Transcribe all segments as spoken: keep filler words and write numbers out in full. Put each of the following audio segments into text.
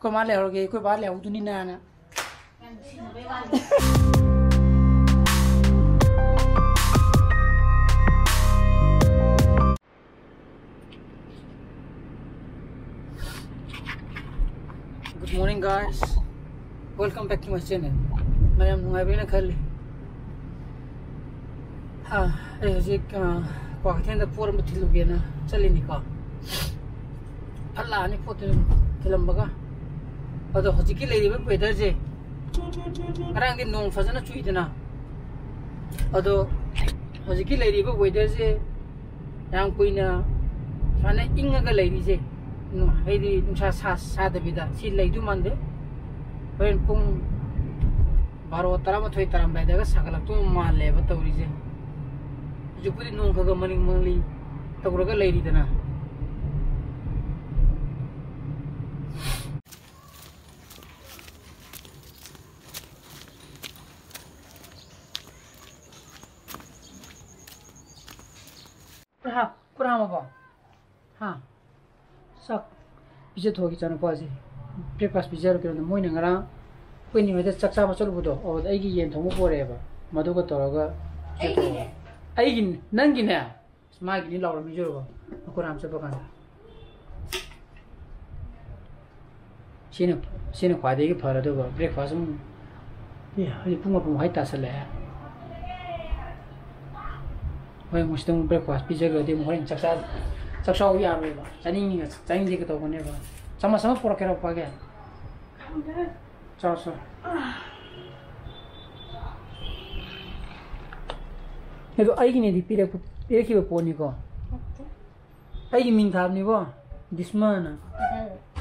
ꯑꯩꯈꯣꯏ ꯃꯥ ꯂꯩꯍꯧꯔꯒꯦ, ꯑꯩꯈꯣꯏ ꯕꯥ ꯂꯩꯍꯧꯗꯨꯅꯤꯅ꯫ Good morning, guys. Welcome back to my channel. ꯃꯌꯥꯝ ꯅꯨꯡꯉꯥꯏꯕꯤꯅ ꯈꯜꯂꯤ꯫ ꯑꯥ, ꯑꯩ ꯍꯧꯖꯤꯛ, ꯑꯥ, ꯀ꯭ꯋꯥꯀꯩꯊꯦꯜꯗ ꯄꯣꯠ ꯑꯃ ꯊꯤꯜꯂꯨꯒꯦꯅ ꯆꯠꯂꯤꯅꯤꯀꯣ꯫ ꯐꯠ ꯂꯥꯛꯑꯅꯤ ꯄꯣꯠꯇꯨ ꯊꯤꯜꯂꯝꯕꯒ꯫ ꯑꯗꯣ ꯍꯧꯖꯤꯛꯀꯤ ꯂꯩꯔꯤꯕ weatherꯁꯦ, ꯉꯔꯥꯡꯗꯤ ꯅꯣꯡ ꯐꯖꯅ ꯆꯨꯏꯗꯅ, ꯑꯗꯣ ꯍꯧꯖꯤꯛꯀꯤ ꯂꯩꯔꯤꯕ weatherꯁꯦ ꯌꯥꯝ ꯀꯨꯏꯅ ꯁꯨꯃꯥꯏꯅ ꯏꯪꯉꯒ ꯂꯩꯔꯤꯁꯦ, ꯍꯥꯏꯗꯤ ꯅꯨꯡꯁꯥ ꯁꯥ-, ꯁꯥꯗꯕꯤꯗ ꯁꯤ ꯂꯩꯗꯧ ꯃꯥꯟꯗꯦ꯫ ꯍꯣꯔꯦꯟ ꯄꯨꯡ ꯕꯥꯔꯣ, ꯇꯔꯥꯃꯥꯊꯣꯏ ꯇꯥꯔꯝꯗꯥꯏꯗꯒ ꯁꯥꯒꯠꯂꯛꯇꯧ ꯃꯥꯜꯂꯦꯕ ꯇꯧꯔꯤꯁꯦ꯫ ꯍꯧꯖꯤꯛꯄꯨꯗꯤ ꯅꯣꯡ ꯈꯔ ꯈꯔ ꯃꯅꯤꯡ ꯃꯅꯤꯡꯂꯤ ꯇꯧꯔꯒ ꯂꯩꯔꯤꯗꯅ꯫ ꯈꯨꯔꯥ, ꯈꯨꯔꯥ ꯑꯃꯕꯣ? ꯍꯥ? ꯆꯥꯛ ꯄꯤꯖꯊꯣꯛꯑꯒꯦ ꯏꯆꯥꯅꯨꯄꯥꯁꯦ꯫ Breakfast ꯄꯤꯖꯔꯒꯦ꯫ ꯃꯣꯏꯅ ꯉꯔꯥꯡ ꯑꯩꯈꯣꯏ ꯅꯤꯉꯣꯟꯗ ꯆꯥꯛ ꯆꯥꯕ ꯆꯠꯂꯨꯕꯗꯣ, ꯑꯗꯨꯗ ꯑꯩꯒꯤ ꯌꯦꯟ ꯊꯣꯡꯕ ꯄꯣꯔꯛꯑꯦꯕ꯫ ꯃꯗꯨꯒ ꯇꯧꯔꯒ ꯄꯤꯖꯊꯣꯛꯑꯒꯦ꯫ ꯑꯩꯒꯤꯅꯦ꯫ ꯑꯩꯒꯤ, ꯅꯪꯒꯤꯅꯦ? ꯑꯁ, ꯃꯥꯒꯤꯅꯤ ꯂꯥꯎꯔꯝꯃꯤꯁꯦ ꯌꯦꯡꯉꯣ꯫ ꯑꯩꯈꯣꯏ ꯔꯥꯝ ꯆꯠꯄ ꯀꯥꯟꯗ꯫ ꯁꯤꯅ, ꯁꯤꯅ ꯈ꯭ꯋꯥꯏꯗꯒꯤ ꯐꯔꯗꯧꯕ breakfast ꯑꯃꯨꯛ꯫ ꯑꯦ, ꯍꯧꯖꯤꯛ ꯄꯨꯡ ꯃꯥꯄꯟ ꯃꯈꯥꯏ ꯇꯥꯁꯜꯂꯛꯑꯦ꯫ ꯍꯣꯏ, ꯑꯃꯨꯛ ꯁꯤꯗ ꯑꯃꯨꯛ breakfast ꯄꯤꯖꯈ꯭ꯔꯗꯤ ꯑꯃꯨꯛ ꯍꯣꯔꯦꯟ ꯆꯥꯛ ꯆꯥ-, ꯆꯥꯛ ꯆꯥꯎ ꯌꯥꯔꯣꯏꯕ꯫ ꯆꯥꯅꯤꯡꯉꯤꯒ ꯆꯥꯅꯤꯡꯗꯦꯒ ꯇꯧꯒꯅꯦꯕ꯫ ꯆꯥꯃꯁ ꯑꯃ ꯄꯨꯔꯛꯀꯦꯔꯣ, ꯄꯥꯒꯦ? ꯆꯥꯎ, ꯆꯥꯎ꯫ ꯑꯗꯣ ꯑꯩꯒꯤꯅꯦꯗꯤ ꯄꯤꯔꯛꯄ, ꯄꯤꯔꯛꯈꯤꯕ ꯄꯣꯠꯅꯤꯀꯣ꯫ ꯑꯩꯒꯤ ꯃꯤꯡ ꯊꯥꯕꯅꯤꯀꯣ, ꯗꯤꯁꯃꯥꯅ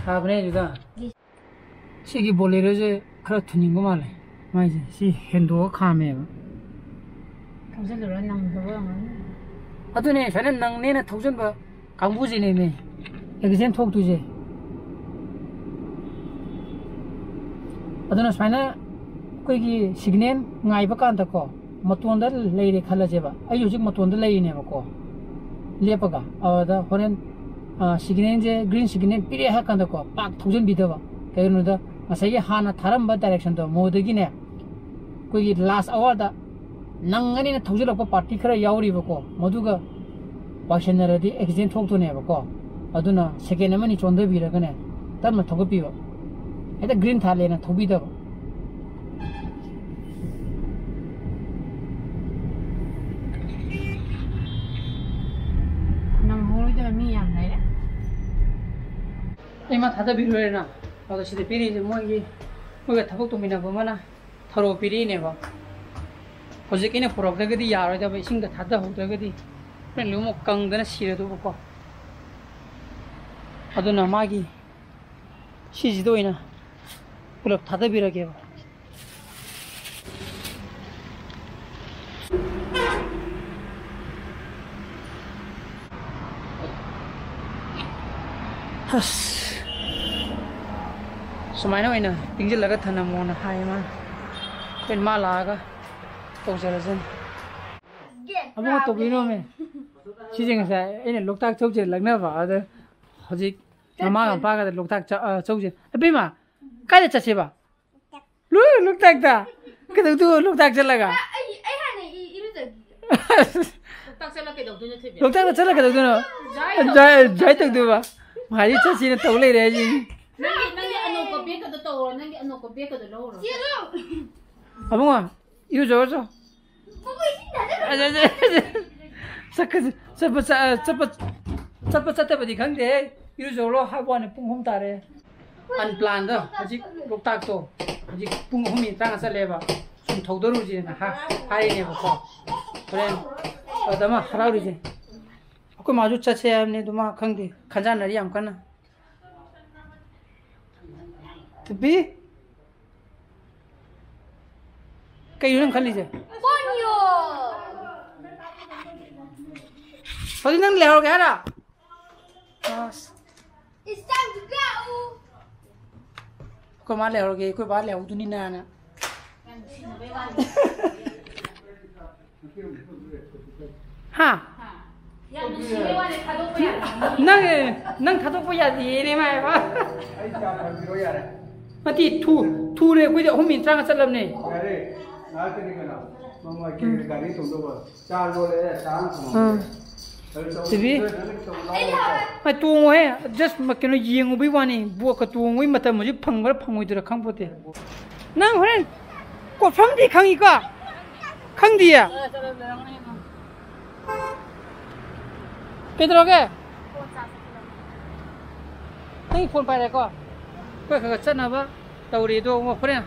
ꯊꯥꯕꯅꯦ ꯑꯗꯨꯗ꯫ ꯁꯤꯒꯤ Boleroꯁꯦ ꯈꯔ ꯊꯨꯅꯤꯡꯕ ꯃꯥꯜꯂꯦ꯫ ꯃꯥꯏꯁꯦ ꯁꯤ ꯍꯦꯟꯗꯣꯛꯑ ꯈꯥꯝꯃꯦꯕ꯫ ꯊꯧꯖꯤꯜꯂꯨꯔ ꯅꯪꯗꯕ ꯑꯣꯏꯔꯝꯒꯅꯤ꯫ ꯑꯗꯨꯅꯦ, ꯁꯨꯃꯥꯏꯅ ꯅꯪꯅꯦꯅ ꯊꯧꯖꯤꯟꯕ ꯀꯥꯡꯕꯨꯁꯤꯅꯦꯃꯤ accident ꯊꯣꯛꯇꯣꯏꯁꯦ꯫ ꯑꯗꯨꯅ ꯁꯨꯃꯥꯏꯅ ꯑꯩꯈꯣꯏꯒꯤ signal ꯉꯥꯏꯕ ꯀꯥꯟꯗꯀꯣ, ꯃꯇꯣꯟꯗ ꯂꯩꯔꯦ ꯈꯜꯂꯁꯦꯕ, ꯑꯩ ꯍꯧꯖꯤꯛ ꯃꯇꯣꯟꯗ ꯂꯩꯔꯤꯅꯦꯕꯀꯣ, ꯂꯦꯞꯄꯒ꯫ ꯑꯗꯨꯗ ꯍꯣꯔꯦꯟ, ꯑ, signalꯁꯦ, green signal ꯄꯤꯔꯛꯑꯦ ꯍꯥꯏ ꯀꯥꯟꯗꯀꯣ, ꯄꯥꯛ ꯊꯧꯖꯤꯟꯕꯤꯗꯕ꯫ ꯀꯩꯒꯤꯅꯣꯗ, ꯉꯁꯥꯏꯒꯤ ꯍꯥꯟꯅ ꯊꯥꯔꯝꯕ ꯗꯥꯏꯔꯦꯛꯁꯟꯗꯣ ꯃꯣꯗꯒꯤꯅꯦ, ꯑꯩꯈꯣꯏꯒꯤ ꯂꯥꯁ ꯑꯋꯥꯔꯗ ꯅꯪꯒꯅꯤꯅ ꯊꯧꯖꯤꯜꯂꯛꯄ ꯄꯥꯔꯇꯤ ꯈꯔ ꯌꯥꯎꯔꯤꯕꯀꯣ, ꯃꯗꯨꯒ ꯄꯥꯏꯁꯟꯅꯔꯗꯤ ꯑꯦꯛꯁꯤꯗꯦꯟ ꯊꯣꯛꯇꯣꯏꯅꯦꯕꯀꯣ꯫ ꯑꯗꯨꯅ ꯁꯦꯀꯦꯟ ꯑꯃꯅꯤ ꯆꯣꯟꯊꯕꯤꯔꯒꯅꯦ, ꯇꯞꯅ ꯊꯧꯒꯠꯄꯤꯕ꯫ ꯍꯦꯛꯇ ꯒ꯭ꯔꯤꯟ ꯊꯥꯜꯂꯦꯅ ꯊꯧꯕꯤꯗꯕ꯫ ꯅꯪꯍꯧꯔꯣꯏꯗꯕ ꯃꯤ ꯌꯥꯝ ꯂꯩꯔꯦ꯫ ꯑꯩ ꯃꯥ ꯊꯥꯗꯕꯤꯔꯣꯏꯅ꯫ ꯑꯗꯣ ꯁꯤꯗ ꯄꯤꯔꯤꯁꯦ ꯃꯣꯏꯒꯤ, ꯃꯣꯏꯒ ꯊꯕꯛ ꯇꯧꯃꯤꯟꯅꯕ ꯑꯃꯅ ꯊꯔꯣ ꯄꯤꯔꯛꯏꯅꯦꯕ꯫ ꯍꯧꯖꯤꯛ ꯑꯩꯅ ꯄꯨꯔꯛꯇ꯭ꯔꯒꯗꯤ ꯌꯥꯔꯣꯏꯗꯕ, ꯏꯁꯤꯡꯗ ꯊꯥꯗꯍꯧꯗ꯭ꯔꯒꯗꯤ ꯍꯣꯔꯦꯟ ꯂꯣꯏꯅꯃꯛ ꯀꯪꯗꯅ ꯁꯤꯔꯗꯧꯕꯀꯣ꯫ ꯑꯗꯨꯅ ꯃꯥꯒꯤ ꯁꯤꯁꯤꯗ ꯑꯣꯏꯅ ꯄꯨꯂꯞ ꯊꯥꯗꯕꯤꯔꯒꯦꯕ꯫ ꯑꯁ, ꯁꯨꯃꯥꯏꯅ ꯑꯣꯏꯅ ꯇꯤꯡꯁꯤꯜꯂꯒ ꯊꯅꯝꯃꯣꯅ ꯍꯥꯏ ꯃꯥꯅ꯫ ꯑꯩꯈꯣꯏꯅ ꯃꯥ ꯂꯥꯛꯑꯒ ꯇꯧꯖꯔꯁꯅꯤ꯫ ꯑꯃꯨꯛ ꯇꯧꯕꯤꯅꯣꯃꯦ꯫ ꯁꯤꯁꯦ ꯉꯁꯥꯏ ꯑꯩꯅ ꯂꯣꯛꯇꯥꯛ ꯆꯧꯁꯦ ꯂꯛꯅꯕ, ꯑꯗ ꯍꯧꯖꯤꯛ ꯃꯃꯥꯒ ꯃꯄꯥꯒꯗ ꯂꯣꯛꯇꯥꯛ ꯆ-, ꯑ, ꯆꯧꯁꯦ꯫ ꯑꯕꯦꯝꯃ, ꯀꯥꯏꯗ ꯆꯠꯁꯦꯕ? ꯂꯣꯏ ꯂꯣꯛꯇꯥꯛꯇ? ꯀꯩꯗꯧꯗꯣꯏꯕ ꯂꯣꯛꯇꯥꯛ ꯆꯠꯂꯒ? ꯑꯩ, ꯑꯩ ꯍꯥꯟꯅ ꯏ-, ꯏꯔꯨꯖꯈꯤꯒꯦ꯫ ꯂꯣꯛꯇꯥꯛ ꯆꯠꯂ ꯀꯩꯗꯧꯗꯣꯏꯅꯣ, ꯊꯣꯏꯕꯤ? ꯂꯣꯛꯇꯥꯛꯇ ꯆꯠꯂ ꯀꯩꯗꯧꯗꯣꯏꯅꯣ? ꯖꯥꯏ ꯖꯥꯏ, ꯇꯧꯗꯣꯏꯅꯣ? ꯖꯥꯏ ꯇꯧꯗꯣꯏꯕ꯫ ꯃꯥꯗꯤ ꯆꯠꯁꯤꯅ ꯇꯧ ꯂꯩꯔꯦ ꯍꯥꯏꯁꯤꯅꯤ꯫ ꯅꯪꯒꯤ, ꯅꯪꯒꯤ ꯑꯅꯣꯛꯀ ꯕꯦꯛꯀꯗꯣ ꯇꯧꯔꯣ, ꯅꯪꯒꯤ ꯑꯅꯣꯛꯀ ꯕꯦꯛꯀꯗꯣ ꯂꯧꯔꯣ꯫ ꯆꯦꯜꯂꯣ꯫ ꯑꯕꯨꯡꯉꯣ, ꯏꯔꯨꯖꯧꯔꯣ ꯆꯣ꯫ ꯕꯨꯕꯨ, ꯏꯁꯤꯡ ꯊꯥꯖꯤꯜꯂꯣ꯫ ꯆꯠꯄ, ꯆꯠꯄ, ꯆ-, ꯆꯠꯄ, ꯆꯠꯄ ꯆꯠꯇꯕꯗꯤ ꯈꯪꯗꯦꯍꯦ꯫ ꯏꯔꯨꯖꯧꯔꯣ ꯍꯥꯏꯕ ꯋꯥꯅꯤ, ꯄꯨꯡ ꯑꯍꯨꯝ ꯇꯥꯔꯦ꯫ ꯑꯟꯄ꯭ꯂꯥꯟꯗꯣ ꯍꯧꯖꯤꯛ ꯂꯣꯛꯇꯥꯛꯇꯣ ꯍꯧꯖꯤꯛ ꯄꯨꯡ ꯑꯍꯨꯝ ꯃꯤꯅꯤꯠ ꯇꯔꯥꯃꯉꯥ ꯆꯠꯂꯦꯕ꯫ ꯁꯨꯝ ꯊꯧꯗꯔꯨꯁꯦꯅ ꯍꯥ-, ꯍꯥꯏꯔꯤꯅꯦꯕꯀꯣ꯫ ꯍꯣꯔꯦꯟ ꯑꯗ ꯑꯃ ꯍꯔꯥꯎꯔꯤꯁꯦ꯫ ꯑꯩꯈꯣꯏ ꯃꯥꯁꯨ ꯆꯠꯁꯦ ꯍꯥꯏꯕꯅꯤ, ꯑꯗꯨ ꯃꯥ ꯈꯪꯗꯦ, ꯈꯟꯖꯥꯟꯅꯔꯤ ꯌꯥꯝ ꯀꯟꯅ꯫ ꯊꯣꯏꯕꯤ? ꯀꯩꯅꯣ ꯅꯪ ꯈꯜꯂꯤꯁꯦ? ꯄꯣꯟꯌꯣ! ꯍꯧꯖꯤꯛ ꯅꯪ ꯂꯩꯍꯧꯔꯒꯦ ꯍꯥꯏꯔꯣ? ꯑꯁ꯫ It's time to go! ꯑꯩꯈꯣꯏ ꯃꯥ ꯂꯩꯍꯧꯔꯒꯦ, ꯑꯩꯈꯣꯏ ꯕꯥ ꯂꯩꯍꯧꯗꯨꯅꯤꯅꯅ꯫ ꯍꯥ? ꯌꯥꯝ ꯅꯨꯡꯁꯤꯕꯩ ꯋꯥꯅꯦ, ꯊꯥꯗꯣꯛꯄ ꯌꯥꯗꯦ꯫ ꯅꯪ, ꯅꯪ ꯊꯥꯗꯣꯛꯄ ꯌꯥꯗꯦꯅꯦ ꯃꯥ ꯍꯥꯏꯕ꯫ ꯑꯩ ꯆꯥ ꯊꯛꯄꯤꯔꯣ ꯌꯥꯔꯦ꯫ ꯅꯠꯇꯦ, ꯊꯨ-, ꯊꯨꯔꯦ, ꯑꯩꯈꯣꯏꯗꯤ ꯑꯍꯨꯝ ꯃꯤꯅꯤꯠ ꯇꯔꯥꯃꯉꯥ ꯆꯠꯂꯕꯅꯦ꯫ ꯌꯥꯔꯦ, ꯉꯥꯏꯍꯥꯛꯇꯅꯤ ꯀꯩꯅꯣ꯫ ꯅꯣꯡꯃꯒꯤ ꯒꯥꯔꯤ ꯇꯣꯡꯗꯧꯕ꯫ ꯆꯥ ꯂꯣꯜꯂꯦ, ꯆꯥ ꯑꯃ ꯊꯝꯃꯝꯒꯦ꯫ ꯑꯥ꯫ ꯀꯔꯤ ꯇꯧ-, ꯁꯤꯕꯤ? ꯅꯪ ꯀꯔꯤ ꯇꯧ-, ꯂꯥꯎ-, ꯂꯥꯎ-, ꯂꯥꯎ꯫ ꯑꯩ ꯇꯣꯡꯉꯣꯍꯦ, just ꯃ-, ꯀꯩꯅꯣ ꯌꯦꯡꯉꯨꯕꯩ ꯋꯥꯅꯤ, ꯕꯣꯠꯀ ꯇꯣꯡꯕꯒꯤ ꯃꯇꯝ ꯍꯧꯖꯤꯛ ꯐꯪꯕ꯭ꯔꯥ ꯐꯪꯉꯣꯏꯗꯣꯏꯔꯥ ꯈꯪꯄꯣꯠꯇꯦ꯫ ꯅꯪ ꯍꯣꯔꯦꯟ ꯀꯣꯠꯐꯝꯗꯤ ꯈꯪꯉꯤꯀꯣ? ꯈꯪꯗꯤꯌꯦ? ꯀꯩꯗꯧꯔꯒꯦ? ꯅꯪꯒꯤ ꯐꯣꯟ ꯄꯥꯏꯔꯦꯀꯣ? ꯑꯩꯈꯣꯏ ꯈꯔ ꯈꯔ ꯆꯠꯅꯕ ꯇꯧꯔꯤ ꯑꯗꯣ, ꯑꯃꯨꯛ ꯍꯣꯔꯦꯟ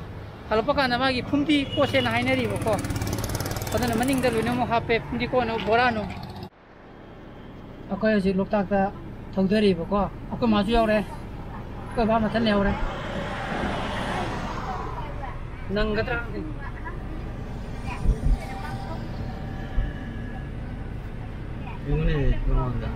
ꯍꯜꯂꯛꯄ ꯀꯥꯟꯗ ꯃꯥꯒꯤ ꯐꯨꯝꯗꯤ ꯀꯣꯠꯁꯦꯅ ꯍꯥꯏꯅꯔꯤꯕꯀꯣ꯫ ꯑꯗꯨꯅ ꯃꯅꯤꯡꯗ ꯂꯣꯏꯅꯃꯛ ꯍꯥꯞꯄꯦ, ꯐꯨꯝꯗꯤ ꯀꯣꯠꯅꯕ ꯕꯣꯔꯥꯅꯨꯡ꯫ ꯑꯩꯈꯣꯏ ꯍꯧꯖꯤꯛ ꯂꯣꯛꯇꯥꯛꯇ ꯊꯧꯗꯔꯤꯕꯀꯣ꯫ ꯑꯩꯈꯣꯏ ꯃꯥꯁꯨ ꯌꯥꯎꯔꯦ꯫ ꯑꯩꯈꯣꯏ ꯕꯥ ꯃꯊꯟ ꯌꯥꯎꯔꯦ꯫ ꯅꯪꯒꯗ꯭ꯔꯥ ꯈꯪꯗꯦ꯫ ꯌꯦꯡꯉꯨꯅꯦ ꯃꯉꯣꯟꯗ꯫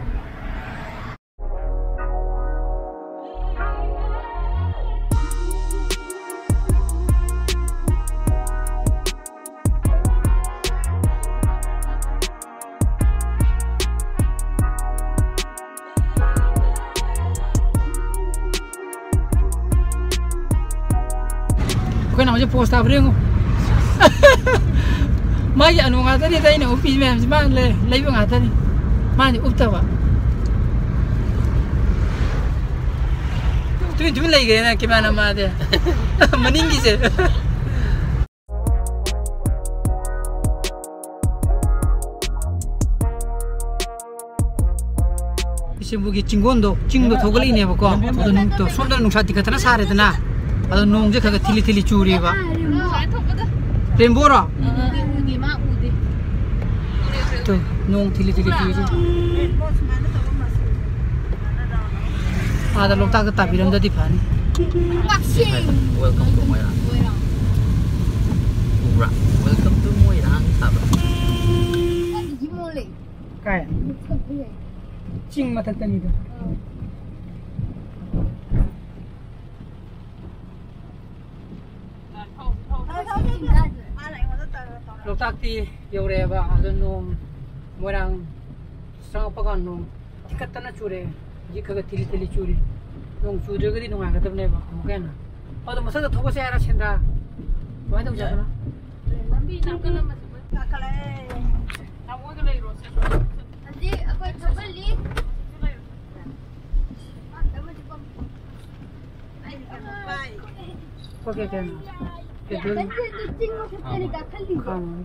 ꯑꯩꯈꯣꯏꯅ ꯍꯧꯖꯤꯛ ꯄꯣꯁ ꯇꯥꯕ꯭ꯔꯥ ꯌꯦꯡꯉꯨ꯫ ꯃꯥꯒꯤ ꯑꯅꯨ ꯉꯥꯛꯇꯅꯤꯗ ꯑꯩꯅ ꯎꯞꯄꯤ ꯃꯌꯥꯝꯁꯤ, ꯃꯥ ꯂꯩ-, ꯂꯩꯕ ꯉꯥꯛꯇꯅꯤ꯫ ꯃꯥꯗꯤ ꯎꯞꯇꯕ꯫ ꯇꯨꯃꯤꯟ ꯇꯨꯃꯤꯟ ꯂꯩꯈ꯭ꯔꯦꯅ ꯀꯦꯃꯦꯔꯥ ꯃꯥꯗꯤ꯫ ꯃꯅꯤꯡꯒꯤꯁꯦ꯫ ꯕꯤꯁꯦꯝꯄꯨꯔꯒꯤ ꯆꯤꯡꯒꯣꯟꯗꯣ, ꯆꯤꯡꯗꯣ ꯊꯧꯒꯠꯂꯛꯏꯅꯦꯕꯀꯣ꯫ ꯑꯗꯣ ꯅꯨꯡ-, ꯇꯣ, ꯁꯣꯝꯗ ꯅꯨꯡꯁꯥ ꯇꯤꯡꯈꯠꯇꯅ ꯁꯥꯔꯦꯗꯅ, ꯑꯗꯣ ꯅꯣꯡꯁꯦ ꯈꯔ ꯈꯔ ꯊꯤꯂꯤ ꯊꯤꯂꯤ ꯆꯨꯔꯤꯕ꯫ ꯔꯦꯝꯕꯣꯔꯣ? ꯎꯗꯦ, ꯎꯗꯦ, ꯃꯥ ꯎꯗꯦ꯫ ꯇꯣ, ꯅꯣꯡ ꯊꯤꯂꯤ ꯊꯤꯂꯤ ꯆꯨꯔꯤꯁꯦ꯫ ꯑꯥꯗ ꯂꯣꯛꯇꯥꯛꯇ ꯇꯥꯕꯤꯔꯝꯗꯗꯤ ꯐꯅꯤ꯫ ꯀꯛꯆꯤꯡ꯫ Welcome to ꯃꯣꯏꯔꯥꯡ꯫ ꯃꯣꯏꯔꯥꯡ꯫ ꯎꯕ꯭ꯔꯥ? Welcome to ꯃꯣꯏꯔꯥꯡ ꯊꯥꯕ꯭ꯔꯥ? ꯀꯥꯏ? ꯆꯤꯡ ꯃꯊꯛꯇꯅꯤꯗ꯫ ꯂꯣꯛꯇꯥꯛꯇꯤ ꯌꯧꯔꯛꯑꯦꯕ, ꯑꯗꯣ ꯅꯣꯡ, ꯃꯣꯏꯔꯥꯡ ꯆꯪꯉꯛꯄ ꯀꯥꯟꯗ ꯅꯣꯡ ꯇꯤꯀꯠꯇꯅ ꯆꯨꯔꯦ꯫ ꯍꯧꯖꯤꯛ ꯈꯔ ꯈꯔ ꯊꯤꯂꯤ ꯊꯤꯂꯤ ꯆꯨꯔꯤ꯫ ꯅꯣꯡ ꯆꯨꯗ꯭ꯔꯒꯗꯤ ꯅꯨꯡꯉꯥꯏꯒꯗꯕꯅꯦꯕ ꯑꯃꯨꯛꯀ ꯍꯦꯟꯅ꯫ ꯑꯗꯣ ꯃꯊꯛꯇ ꯊꯣꯛꯑꯁꯦ ꯍꯥꯏꯔ, ꯁꯦꯟꯗ꯭ꯔꯥ? ꯀꯃꯥꯏꯅ ꯇꯧꯁꯦ ꯍꯥꯏꯕꯅꯣ? ꯂꯝꯕꯤ ꯅꯥꯀꯜ ꯑꯃꯁꯨ ꯀꯥꯈꯠꯂꯛꯑꯦ꯫ ꯇꯥꯃꯣꯒ ꯂꯩꯔꯣ, ꯁꯦ꯫ ꯍꯧꯖꯤꯛ ꯑꯩꯈꯣꯏ ꯊꯧꯒꯠꯂꯤ꯫ ꯑꯩꯗꯤ ꯀꯩꯅꯣ ꯄꯥꯏ꯫ ꯑꯣꯀꯦ, ꯀꯩꯅꯣ? ꯀꯩꯅꯣ? ꯅꯠꯇꯦ, ꯅꯠꯇꯦ, ꯆꯤꯡ ꯃꯊꯛꯇꯅꯤ ꯀꯥꯈꯠꯂꯤꯁꯦ꯫ ꯈꯥꯝꯃꯣ꯫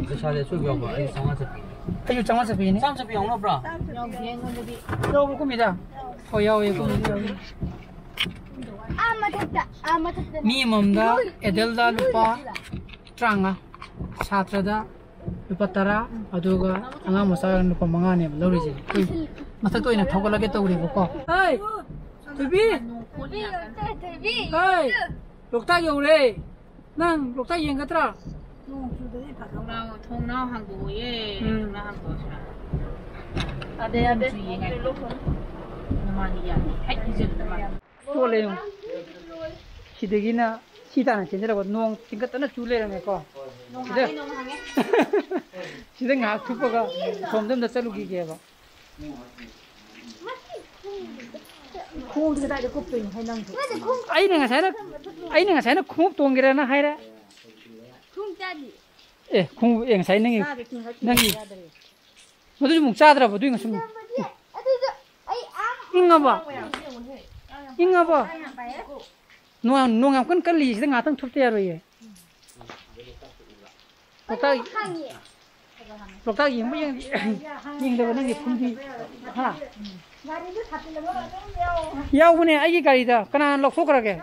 ꯄꯩꯁꯥꯗꯤ ꯑꯁꯨꯛ ꯌꯥꯎꯕ, ꯑꯩ ꯆꯥꯝꯃꯉꯥ ꯆꯠꯄꯤꯅꯦ꯫ ꯑꯩꯁꯨ ꯆꯥꯝꯃꯉꯥ ꯆꯠꯄꯤꯅꯦ꯫ ꯆꯥꯝꯃ ꯆꯠꯄꯤ ꯌꯥꯎꯅꯕ꯭ꯔꯣ? ꯌꯥꯎꯗꯦ ꯑꯩꯉꯣꯟꯗꯗꯤ꯫ ꯌꯥꯎꯕ꯭ꯔꯣ ꯀꯨꯝꯃꯤꯗ? ꯍꯣꯏ, ꯌꯥꯎꯋꯦ, ꯀꯨꯝꯃꯤꯗ ꯌꯥꯎꯋꯦ꯫ ꯑꯥ ꯃꯊꯛꯇ, ꯑꯥ ꯃꯊꯛꯇ꯫ ꯃꯤ ꯑꯃꯃꯝꯗ ꯑꯦꯗꯜꯗ ꯂꯨꯄꯥ ꯇꯔꯥꯃꯉꯥ, ꯁꯥꯇ꯭ꯔꯗ ꯂꯨꯄꯥ ꯇꯔꯥ, ꯑꯗꯨꯒ ꯑꯉꯥꯡ ꯃꯆꯥ ꯑꯣꯏꯔꯒꯅ ꯂꯨꯄꯥ ꯃꯉꯥꯅꯦꯕ ꯂꯧꯔꯤꯁꯦ꯫ ꯑꯩꯈꯣꯏ ꯃꯊꯛꯇ ꯑꯣꯏꯅ ꯊꯧꯒꯠꯂꯒꯦ ꯇꯧꯔꯦꯕꯀꯣ꯫ ꯍꯩ! ꯊꯣꯏꯕꯤ! ꯊꯣꯏꯕꯤ! ꯍꯩ! ꯂꯣꯛꯇꯥꯛ ꯌꯧꯔꯦ꯫ ꯅꯪ ꯂꯣꯛꯇꯥꯛ ꯌꯦꯡꯒꯗ꯭ꯔꯥ? ꯅꯣꯡ ꯆꯨꯗꯗꯤ ꯐꯗꯧꯕ꯫ ꯊꯣꯡꯅꯥꯎ, ꯊꯣꯡꯅꯥꯎ ꯍꯥꯡꯗꯣꯛꯑꯣꯌꯦ꯫ ꯎꯝ꯫ ꯊꯣꯡꯅꯥꯎ ꯍꯥꯡꯗꯣꯛꯑꯁꯤꯔꯥ? ꯌꯥꯗꯦ, ꯌꯥꯗꯦ꯫ ꯅꯣꯡ ꯆꯨꯏꯌꯦ, ꯉꯥꯏꯈꯣ꯫ ꯅꯃꯥꯗꯤ ꯌꯥꯗꯦ꯫ ꯍꯦꯛ ꯏꯖꯠ ꯅꯃꯥꯗꯤ꯫ ꯆꯣꯠꯂꯦ ꯌꯦꯡꯉꯣ꯫ ꯁꯤꯗꯒꯤꯅ ꯁꯤ ꯇꯥꯟꯅ ꯆꯦꯟꯖꯔꯛꯄ ꯅꯣꯡ ꯇꯤꯡꯈꯠꯇꯅ ꯆꯨ ꯂꯩꯔꯝꯃꯦꯀꯣ꯫ ꯅꯣꯡ ꯁꯤꯗ, ꯍꯥꯡꯉꯦ, ꯅꯣꯡ ꯍꯥꯡꯉꯦ꯫ ꯁꯤꯗ ꯉꯥꯏꯍꯥꯛ ꯊꯨꯞꯄꯒ ꯁꯣꯝꯗ ꯑꯝꯇ ꯆꯠꯂꯨꯈꯤꯒꯦꯕ꯫ ꯈꯣꯡꯗꯤ ꯀꯗꯥꯏꯗ ꯀꯨꯞꯇꯣꯏꯅꯣ ꯍꯦ ꯅꯪꯁꯨ? ꯑꯩꯅ ꯉꯁꯥꯏꯅ, ꯑꯩꯅ ꯉꯁꯥꯏꯅ ꯈꯣꯡꯎꯞ ꯇꯣꯡꯒꯦꯔꯅ ꯍꯥꯏꯔꯦ꯫ ꯈꯣꯡꯎꯞ ꯆꯥꯗꯤ꯫ ꯑꯦ, ꯈꯣꯡꯎꯞ, ꯑꯦ, ꯉꯁꯥꯏ ꯅꯪꯒꯤ, ꯆꯥꯗꯦ, ꯈꯣꯡꯎꯞ ꯅꯪꯒꯤ ꯌꯥꯗꯔꯦ꯫ ꯃꯗꯨꯁꯨ ꯑꯃꯨꯛ ꯆꯥꯗ꯭ꯔꯕ ꯑꯗꯨꯏ ꯉꯁꯤ ꯑꯃꯨꯛ꯫ ꯑꯗꯨꯁꯨ ꯑꯩ ꯑꯥ ꯏꯪꯉꯕꯣ? ꯏꯪꯉꯕꯣ? ꯌꯥꯝ ꯄꯥꯏꯌꯦ꯫ ꯅꯣꯡ, ꯅꯣꯡ ꯌꯥꯝ ꯀꯟꯅ ꯀꯜꯂꯤ, ꯁꯤꯗ ꯉꯥꯛꯇꯪ ꯊꯨꯞꯇ ꯌꯥꯔꯣꯏꯌꯦ꯫ ꯂꯣꯛꯇꯥꯛ, ꯂꯣꯛꯇꯥꯛ ꯌꯦꯡꯕ ꯌꯦꯡ-, ꯌꯦꯡꯗꯕ ꯅꯪꯒꯤ ꯐꯨꯝꯗꯤ, ꯍꯥ? ꯌꯥꯎꯕꯅꯦ ꯑꯩꯒꯤ ꯒꯥꯔꯤꯗ, ꯀꯅꯥꯅ ꯂꯧꯊꯣꯛꯈ꯭ꯔꯒꯦ?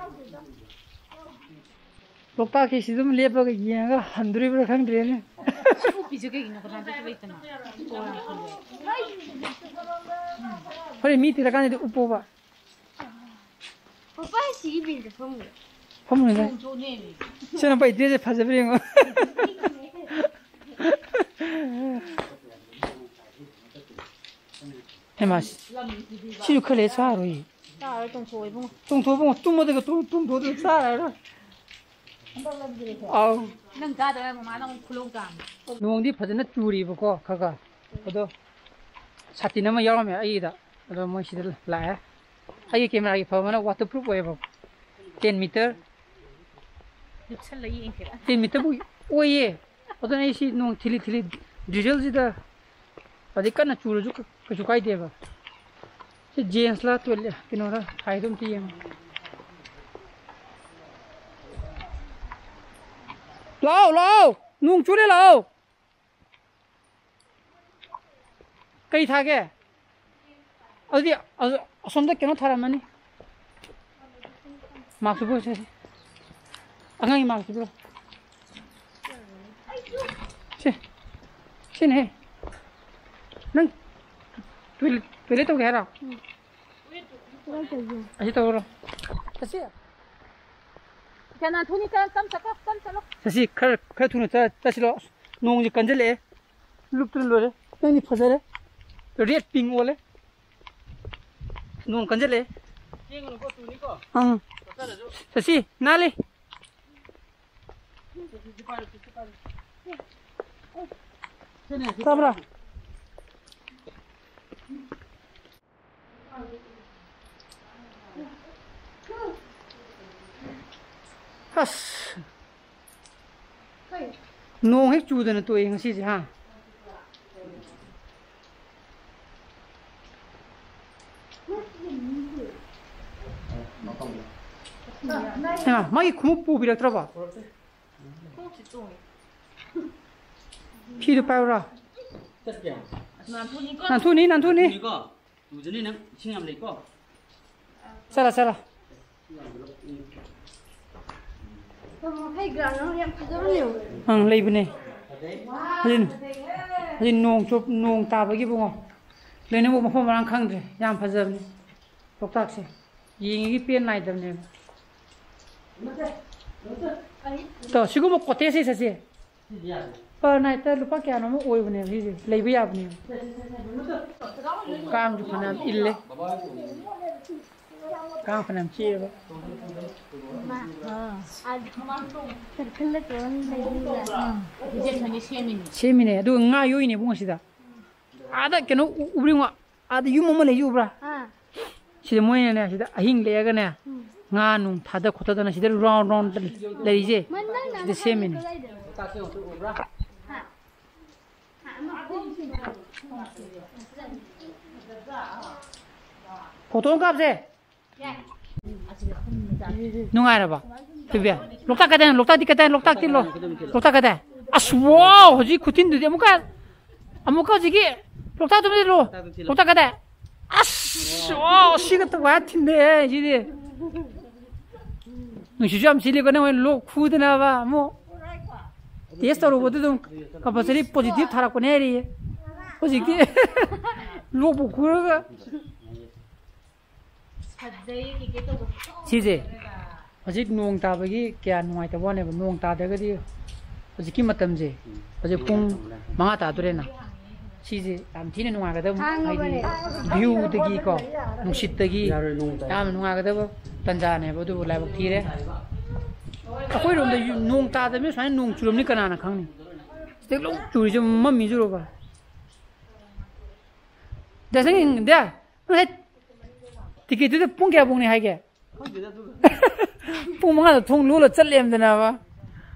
ꯂꯣꯛꯇꯥꯛꯀꯤ ꯁꯤꯗ ꯑꯗꯨꯝ ꯂꯦꯞꯄꯒ ꯌꯦꯡꯉꯒ ꯍꯟꯗꯣꯔꯤꯕ꯭ꯔꯥ ꯈꯪꯗ꯭ꯔꯦꯅꯦ꯫ ꯎꯞꯄꯤꯁꯦ ꯀꯩꯒꯤꯅꯣ? ꯀꯅꯥꯝꯇ ꯂꯩꯇꯅ꯫ ꯍꯣꯔꯦꯟ ꯃꯤ ꯇꯤꯜꯂꯀꯥꯟꯗꯗꯤ ꯎꯞꯄꯣꯕ꯫ ꯄꯄꯥ, ꯁꯤꯒꯤ ꯕꯦꯟꯁꯇ ꯐꯝꯃꯨꯔꯦ꯫ ꯐꯝꯃꯨꯔꯦ꯫ ꯁꯤ ꯅꯪ ꯄꯥꯏ dress ꯁꯦ ꯐꯖꯕ꯭ꯔꯥ ꯌꯦꯡꯉꯣ꯫ ꯍꯩꯃꯥ, ꯁꯤꯁꯨ ꯈꯔ ꯂꯩꯔ ꯆꯥꯔꯣꯏ꯫ ꯆꯥꯔꯣꯏ, ꯇꯣꯡꯊꯣꯛꯑꯣ ꯏꯕꯨꯡꯉꯣ꯫ ꯇꯣꯡꯊꯣꯛꯑꯣ ꯏꯕꯨꯡꯉꯣ, ꯇꯨꯝꯃꯣ ꯑꯗꯨꯒ ꯇꯨꯝ-, ꯇꯨꯝꯊꯣꯛꯑꯣ ꯑꯗꯨꯒ ꯆꯥꯔꯔꯣꯏ꯫ ꯑꯧ꯫ ꯅꯪ ꯆꯥꯗ꯭ꯔꯒ ꯃꯃꯥꯅ ꯑꯃꯨꯛ ꯈꯨꯂꯧ ꯇꯥꯕꯅꯤ꯫ ꯅꯣꯡꯗꯤ ꯐꯖꯅ ꯆꯨꯔꯤꯕꯀꯣ, ꯈꯔ ꯈꯔ꯫ ꯑꯗꯣ ꯁꯥꯇꯤꯟ ꯑꯃ ꯌꯥꯎꯔꯝꯃꯦ ꯑꯩꯒꯤꯗ꯫ ꯑꯗꯣ ꯃꯣꯏ ꯁꯤꯗ ꯂꯥꯛꯑꯦ꯫ ꯑꯩꯒꯤ ꯀꯦꯃꯦꯔꯥꯒꯤ ꯐꯕ ꯑꯃꯅ ꯋꯥꯇꯔ ꯄ꯭ꯔꯨꯐ ꯑꯣꯏꯌꯦꯕ꯫ Ten metre. ꯂꯨꯞꯁꯜꯂ ꯌꯦꯡꯁꯤꯔ? ꯇꯦꯟ ꯃꯤꯇꯔꯕꯨ ꯑꯣꯏꯌꯦ꯫ ꯑꯗꯨꯅ ꯑꯩ ꯁꯤ ꯅꯣꯡ ꯊꯤꯂꯤ ꯊꯤꯂꯤ ꯗ꯭ꯔꯤꯖꯜꯁꯤꯗ ꯑꯗꯩ ꯀꯟꯅ ꯆꯨꯔꯁꯨ ꯀ-, ꯀꯩꯁꯨ ꯀꯥꯏꯗꯦꯕ꯫ ꯁꯤ ꯖꯦꯟꯁꯂ ꯇꯣꯏꯂꯦ-, ꯀꯩꯅꯣꯔ ꯍꯥꯏꯗꯣ ꯑꯝꯇ ꯌꯦꯡꯉꯣ꯫ ꯂꯥꯛꯑꯣ, ꯂꯥꯛꯑꯣ! ꯅꯣꯡ ꯆꯨꯔꯦ, ꯂꯥꯛꯑꯣ! ꯀꯩ ꯊꯥꯒꯦ? ꯑꯗꯨꯗꯤ ꯑ-, ꯑꯁꯣꯝꯗ ꯀꯩꯅꯣ ꯊꯥꯔꯝꯃꯅꯤ꯫ ꯃꯥꯛꯁ ꯄꯨꯔꯛꯑꯣ, ꯁꯦ, ꯁꯦ꯫ ꯑꯉꯥꯡꯒꯤ ꯃꯥꯛꯁ ꯄꯨꯔꯛꯑꯣ꯫ ꯁꯦ꯫ ꯁꯤꯅꯦꯍꯦ꯫ ꯅꯪ ꯇꯣꯏꯂꯦꯠ, ꯇꯣꯏꯂꯦꯠ ꯇꯧꯒꯦ ꯍꯥꯏꯔꯣ? ꯑꯁꯤ ꯇꯧꯔꯣ꯫ ꯆꯠꯁꯤ꯫ ꯀꯅꯥ ꯊꯨꯅꯤ? ꯀꯔꯝ, ꯀꯔꯝ ꯆꯠꯂꯣ, ꯀꯔꯝ ꯆꯠꯂꯣ꯫ ꯆꯠꯁꯤ, ꯈꯔ, ꯈꯔ ꯊꯨꯅ ꯆꯠ-, ꯆꯠꯁꯤꯂꯣ꯫ ꯑꯁ, ꯅꯣꯡꯁꯦ ꯀꯟꯁꯤꯜꯂꯛꯑꯦ꯫ ꯂꯨꯞꯇꯅ ꯂꯣꯏꯔꯦ꯫ ꯅꯪꯗꯤ ꯐꯖꯔꯦ꯫ ꯔꯦꯠ ꯄꯤꯡ ꯑꯣꯜꯂꯦ꯫ ꯅꯣꯡ ꯀꯟꯁꯤꯜꯂꯛꯑꯦ꯫ ꯊꯦꯡꯒꯅꯨꯀꯣ, ꯇꯨꯅꯤꯀꯣ꯫ ꯑꯪ꯫ ꯆꯠꯊꯔꯁꯨ꯫ ꯆꯠꯁꯤ, ꯅꯥꯜꯂꯤ꯫ ꯇꯥꯕ꯭ꯔꯥ? ꯑꯁ! ꯅꯣꯡ ꯍꯦꯛ ꯆꯨꯗꯅ ꯇꯣꯛꯑꯦ ꯉꯁꯤꯁꯦ, ꯍꯥ? ꯍꯩꯃꯥ, ꯃꯥꯒꯤ ꯈꯣꯡꯎꯞ ꯄꯨꯕꯤꯔꯛꯇ꯭ꯔꯕꯣ? ꯐꯤꯗꯨ ꯄꯥꯏꯌꯨꯔꯣ? ꯅꯥꯟꯊꯣꯛꯅꯤ, ꯅꯥꯟꯊꯣꯛꯅꯤ꯫ ꯇꯨꯖꯅꯤ ꯅꯪ, ꯏꯁꯤꯡ ꯌꯥꯝ ꯂꯩꯀꯣ꯫ ꯆꯠꯂꯣ, ꯆꯠꯂꯣ꯫ ꯇꯥꯃꯣ, ꯑꯩꯈꯣꯏ ꯒ꯭ꯔꯥꯎꯟ ꯌꯥꯝ ꯐꯖꯕ ꯂꯩꯍꯧꯋꯦ꯫ ꯑꯪ, ꯂꯩꯕꯅꯦ꯫ ꯐꯖꯩ꯫ ꯍꯧꯖꯤꯛ, ꯍꯧꯖꯤꯛ ꯅꯣꯡ ꯆꯣꯞ-, ꯅꯣꯡ ꯇꯥꯕꯒꯤ ꯏꯕꯨꯡꯉꯣ꯫ ꯂꯣꯏꯅꯃꯛ ꯃꯐꯝ ꯃꯔꯥꯡ ꯈꯪꯗ꯭ꯔꯦ꯫ ꯌꯥꯝ ꯐꯖꯕꯅꯦ ꯂꯣꯛꯇꯥꯛꯁꯦ꯫ ꯌꯦꯡꯉꯤꯒꯤ ꯄꯦꯟ ꯅꯥꯏꯗꯕꯅꯦꯕ꯫ ꯇꯣ, ꯁꯤꯒꯨꯝꯕ ꯀꯣꯇꯦꯖꯁꯦ ꯆꯠꯁꯦ꯫ ꯄꯔ ꯅꯥꯏꯠꯇ ꯂꯨꯄꯥ ꯀꯌꯥꯅꯣ ꯑꯃ ꯑꯣꯏꯕꯅꯦꯕ ꯁꯤꯁꯦ, ꯂꯩꯕ ꯌꯥꯕꯅꯦꯕ꯫ ꯀꯥꯡꯁꯨ ꯐꯅꯌꯥꯝ ꯏꯜꯂꯦ꯫ ꯀꯥꯡ ꯐꯅꯌꯥꯝ ꯆꯤꯛꯑꯦꯕ꯫ ꯁꯦꯝꯃꯤꯅꯦ, ꯑꯗꯨꯒ ꯉꯥ ꯌꯣꯛꯏꯅꯦ ꯏꯕꯨꯡꯉꯣ ꯁꯤꯗ꯫ ꯑꯥꯗ ꯀꯩꯅꯣ ꯎ-, ꯎꯕ꯭ꯔ ꯌꯦꯡꯉꯣ꯫ ꯑꯥꯗ ꯌꯨꯝ ꯑꯃ ꯂꯩꯁꯤ ꯎꯕ꯭ꯔꯥ? ꯑꯥ꯫ ꯁꯤꯗ ꯃꯣꯏꯅꯅꯦ, ꯁꯤꯗ ꯑꯍꯤꯡ ꯂꯦꯛꯑꯒꯅꯦ, ꯎꯝ꯫ ꯉꯥ ꯅꯨꯡ ꯊꯥꯗ ꯈꯣꯠꯇꯗꯅ ꯁꯤꯗ round round ꯂꯩꯔꯤꯁꯦ꯫ ꯃꯣꯏ ꯅꯪꯅ ꯁꯤꯗ ꯁꯦꯝꯃꯤꯅꯦ꯫ ꯀꯗꯥꯏꯗꯅꯣ? ꯍꯥ? ꯍꯥ, ꯑꯃ ꯈꯣꯡ ꯁꯤꯟꯕꯗꯣ꯫ Photo ꯑꯃ ꯀꯥꯞꯁꯦ꯫ ꯅꯨꯡꯉꯥꯏꯔꯕ? ꯊꯣꯏꯕꯤ, ꯂꯣꯛꯇꯥꯛ ꯀꯗꯥꯏ? ꯂꯣꯛꯇꯥꯛꯇꯤ ꯀꯗꯥꯏ? ꯂꯣꯛꯇꯥꯛꯇꯤ ꯂꯣ-, ꯂꯣꯛꯇꯥꯛ ꯀꯗꯥꯏ? ꯑꯁ, wow! ꯍꯧꯖꯤꯛ ꯈꯨꯊꯤꯟꯗꯨꯗꯤ ꯑꯃꯨꯛꯀ, ꯑꯃꯨꯛꯀ ꯍꯧꯖꯤꯛꯀꯤ ꯂꯣꯛꯇꯥꯛꯇꯨ ꯂꯣ-, ꯂꯣꯛꯇꯥꯛ ꯀꯗꯥꯏ? ꯑꯁ, wow! ꯁꯤꯒ ꯇꯧꯕ ꯊꯤꯟꯗꯦ ꯁꯤꯗꯤ꯫ ꯅꯨꯡꯁꯤꯠꯁꯨ ꯌꯥꯝ ꯁꯤꯠꯂꯤꯀꯣ, ꯅꯪ ꯍꯣꯔꯦꯟ ꯂꯣꯛ ꯈꯨꯗꯅꯕ ꯑꯃꯨꯛ test ꯇꯧꯔꯨꯕꯗꯨ ꯑꯗꯨꯝ compulsory positive ꯊꯥꯔꯛꯄꯅꯦ ꯍꯥꯏꯔꯤꯌꯦ꯫ ꯍꯧꯖꯤꯛꯇꯤ ꯂꯣꯛꯄꯨ ꯈꯨꯔꯒ꯫ ꯁꯤꯁꯦ ꯍꯧꯖꯤꯛ ꯅꯣꯡ ꯇꯥꯕꯒꯤ ꯀꯌꯥ ꯅꯨꯡꯉꯥꯏꯇꯕ ꯋꯥꯅꯦꯕ꯫ ꯅꯣꯡ ꯇꯥꯗ꯭ꯔꯒꯗꯤ ꯍꯧꯖꯤꯛꯀꯤ ꯃꯇꯝꯁꯦ, ꯍꯧꯖꯤꯛ ꯄꯨꯡ ꯃꯉꯥ ꯇꯥꯗꯣꯔꯦꯅ, ꯁꯤꯁꯦ ꯌꯥꯝ ꯊꯤꯅ ꯅꯨꯡꯉꯥꯏꯒꯗꯕ, ꯍꯥꯡꯉꯕꯅꯦ꯫ Haiꯗꯤ view ꯗꯒꯤꯀꯣ, ꯅꯨꯡꯁꯤꯠꯇꯒꯤ ꯌꯥꯔꯣꯏ, ꯅꯣꯡ ꯇꯥꯏ꯫ ꯌꯥꯝꯅ ꯅꯨꯡꯉꯥꯏꯒꯗꯕ ꯇꯟꯖꯥꯅꯦꯕ꯫ ꯑꯗꯨꯕꯨ ꯂꯥꯏꯕꯛ ꯊꯤꯔꯦ꯫ ꯑꯩꯈꯣꯏꯔꯣꯝꯗ ꯌꯨ-, ꯅꯣꯡ ꯇꯥꯗꯕꯅꯤꯅ ꯁꯨꯃꯥꯏꯅ ꯅꯣꯡ ꯆꯨꯔꯝꯅꯤ ꯀꯅꯥꯅ ꯈꯪꯅꯤ? ꯁꯤꯗ ꯂꯣꯏ ꯆꯨꯔꯤꯁꯦ ꯃꯝꯃꯤ ꯆꯨꯔꯕ꯫ ꯗꯦ, ꯅꯪ ꯌꯦꯡ-, ꯗꯦ, ꯅꯪ ꯍꯦꯛ ticket ꯇꯨꯗ ꯄꯨꯡ ꯀꯌꯥ ꯐꯥꯎꯅꯤ ꯍꯥꯏꯒꯦ? ꯈꯪꯗꯦꯗ ꯑꯗꯨꯒ꯫ ꯄꯨꯡ ꯃꯉꯥꯗ ꯊꯣꯡ ꯂꯣꯜꯂ ꯆꯠꯂꯦ ꯑꯝꯗꯅꯕ꯫